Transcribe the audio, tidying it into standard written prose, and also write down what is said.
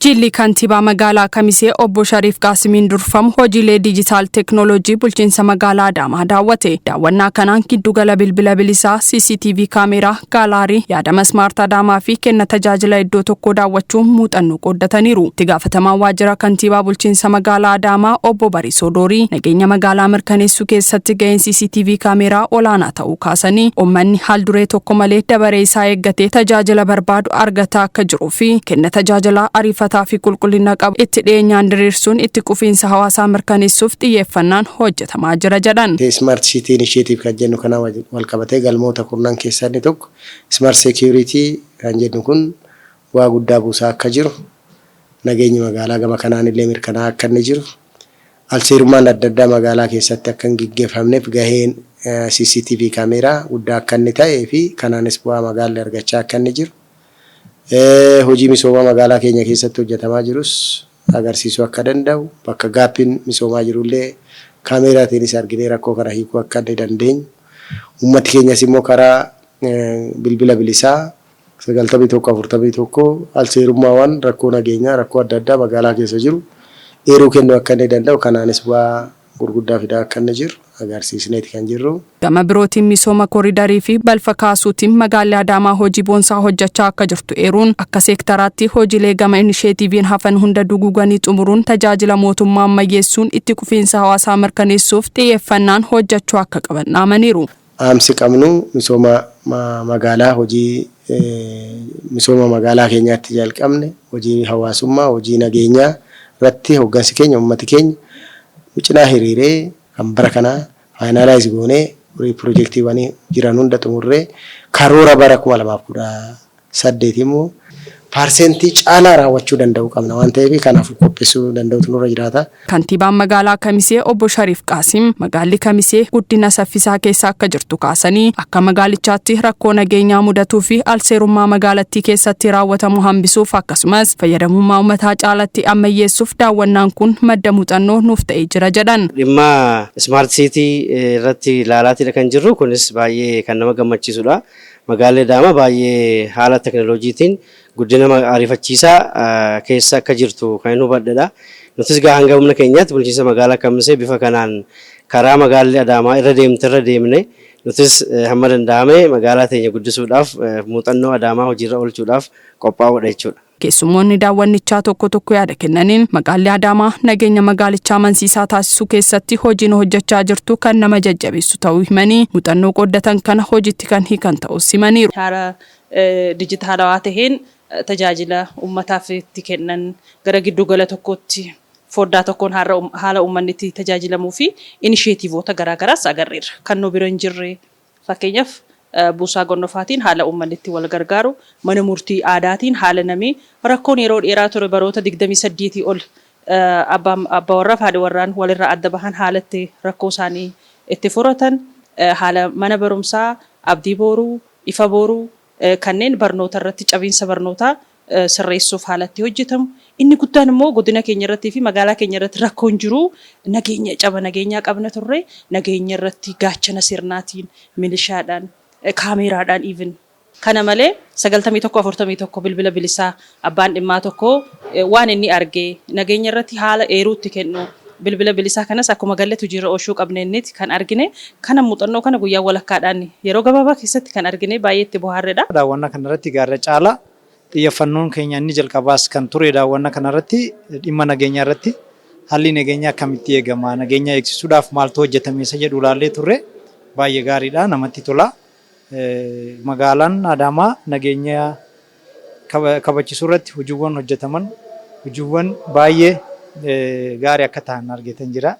Jilli kantiibaa magaalaa Kamisee obbo Shariif Qaasimiin durfamu hojiilee diijitaal teeknooloojii bulchiinsa magaalaa Adaamaa daawwate. Daawwannaa kanaan giddugala bilbila bilisaa, CCTV kaameeraa, gaalaarii, yaadama smart Adaamaa fi kenna tajaajila iddoo tokkoo daawwachuun muuxannoo qooddataniiru. Itti gaafatamaan waajjira kantiibaa bulchiinsa magaalaa Adaamaa obbo Bariisoo Doorii nageenya magaalaa mirkaneessuu keessatti gaheen CCTV kaameeraa olaanaa ta'uu kaasanii, uummanni haal duree tokko malee dabaree isaa eeggatee tajaajila barbaadu argataa akka jiruu fi kenna tajaajilaa ariifataa fi qulqullina qabu itti dhiyeenyaan diriirsuun itti qufiinsa hawaasaa mirkaneessuuf xiyyeeffannaan hojjetamaa jira jedhan. Smart City Initiative kan jennu kana wal qabatee galmoota kurnan keessaa inni tokko Smart Security kan jennu kun bu'aa guddaa buusaa akka jiru, nageenyi magaalaa gama kanaan illee mirkanaa'aa akka inni jiru, alseerummaan adda addaa magaalaa keessatti akka hin gaggeeffamneef gaheen CCTV kaameeraa guddaa akka inni ta'ee fi kanaanis bu'aa magaalli argachaa akka inni jiru, hojii misoomaa magaalaa keenya keessatti hojjetamaa jirus agarsiisuu akka danda'u, bakka gaappiin misoomaa jirullee kaameeraatiinis arginee rakkoo kana hiikuu akka inni dandeenyu, uummati keenyas immoo karaa bilbila bilisaa 91 41 alseerummaawwan, rakkoo nageenyaa, rakkoo adda addaa magaalaa keessa jiru eeruu kennuu akka inni danda'u, kanaanis bu'aa gurguddaa fidaa akka inni jiru agarsiisneeti kan jirru. Gama birootiin misooma koriidarii fi balfa kaasuutiin magaalli Adaamaa hojii boonsaa hojjechaa akka jirtu eeruun, akka seektaraatti hojiilee gama inisheetiiviin hafan hunda duguuganii xumuruun tajaajila mootummaa ammayyeessuun itti qufiinsa hawaasaa mirkaneessuuf xiyyeeffannaan hojjechuu akka qaban dhaamaniiru. Dhaamsi qabnu misooma magaalaa, hojii misooma magaalaa keenyaatti jalqabne, hojii hawaasummaa, hojii nageenyaa irratti hoggansi keenya, uummati keenya cinaa hiriiree kan bara kanaa finalize goonee piroojeektiiwwan jiran hunda xumurree karoora bara 2018 immoo paarsentii caalaa raawwachuu danda'uu qabna waan ta'eef, kanaaf qopheessuu danda'utu nurra jiraata. Kantiibaan magaalaa Kamisee obbo Shariif Qaasim magaalli Kamisee guddina saffisaa keessa akka jirtu kaasanii, akka magaalichaatti rakkoo nageenyaa mudatuu fi alseerummaa magaalattii keessatti raawwatamu hambisuuf akkasumas fayyadamummaa uummataa caalatti ammayyeessuuf daawwannaan kun madda muuxannoo nuuf ta'ee jira jedhan. Dhimma Smart City irratti ilaalaatiidha kan jirru, kunis baay'ee kan nama gammachiisudha. Magaalli Adaamaa baay'ee haala teknooloojiitiin guddina ariifachiisaa keessa akka jirtu kan hin hubadhedha. Nutis gaa hanga humna keenyaatti bulchiinsa magaalaa Kamisee bifa kanaan karaa magaalli Adaamaa irra deemte irra deemne, nutis hamma danda'ame magaalaa teenya guddisuudhaaf muuxannoo Adaamaa hojiirra oolchuudhaaf qophaa'uudha jechuudha. Keessummoonni daawwannichaa tokko tokko yaada kennaniin, magaalli Adaamaa nageenya magaalichaa amansiisaa taasisuu keessatti hojiin hojjechaa jirtu kan nama jajjabeessu ta'uu himanii, muuxannoo qooddatan kana hojiitti kan hiikan ta'us himaniiru. Haala dijitaalawaa taheen tajaajila ummataaf itti kennan gara giddu gala tokkootti foddaa tokkoon haala uummanni itti tajaajilamuu fi inisheetiivoota garaagaraas agarreerra. Kan nu bira hin jirre, fakkeenyaaf buusaa gonnofaatiin haala uummanni itti wal gargaaru, mana murtii aadaatiin haala namni rakkoon yeroo dheeraa ture, baroota 28 ol abbaa warraa fi haadha warraan walirraa adda bahan haala itti rakkoo isaanii itti furatan, haala mana barumsaa Abdii Booruu, Ifa Booruu kanneen barnoota irratti cabiinsa barnootaa sirreessuuf haala itti hojjetamu. Inni guddaan immoo godina keenya irrattii fi magaalaa keenya irratti rakkoon jiru nageenya, caba nageenyaa qabna turre. Nageenya irratti gaachana sirnaatiin, milishaadhaan, kaameeraadhaan even. Kana malee 91 41 bilbila bilisaa abbaan dhimmaa tokko waan inni arge nageenya irratti haala eeruutti kennu, bilbila bilisaa kanas akkuma galletti hojiirra oolchuu qabna inniiti kan argine. Kana muuxannoo kana guyyaa walakkaadhaan yeroo gabaabaa keessatti kan argine, baay'ee itti bohaarredha. Daawwannaa kanarratti gaarra caalaa xiyyeeffannoon keenya inni jalqabaas kan ture daawwannaa kanarratti dhimma nageenyaa irratti, haalli nageenyaa akkamitti eegama, nageenya eegsisuudhaaf maaltu hojjetame isa jedhu ilaallee turre. Baay'ee gaariidha, namatti tola. Magaalaan Adaamaa nageenya kabachisuu irratti hojiiwwan hojjetaman hojiiwwan baay'ee gaarii akka ta'an argeetan jira.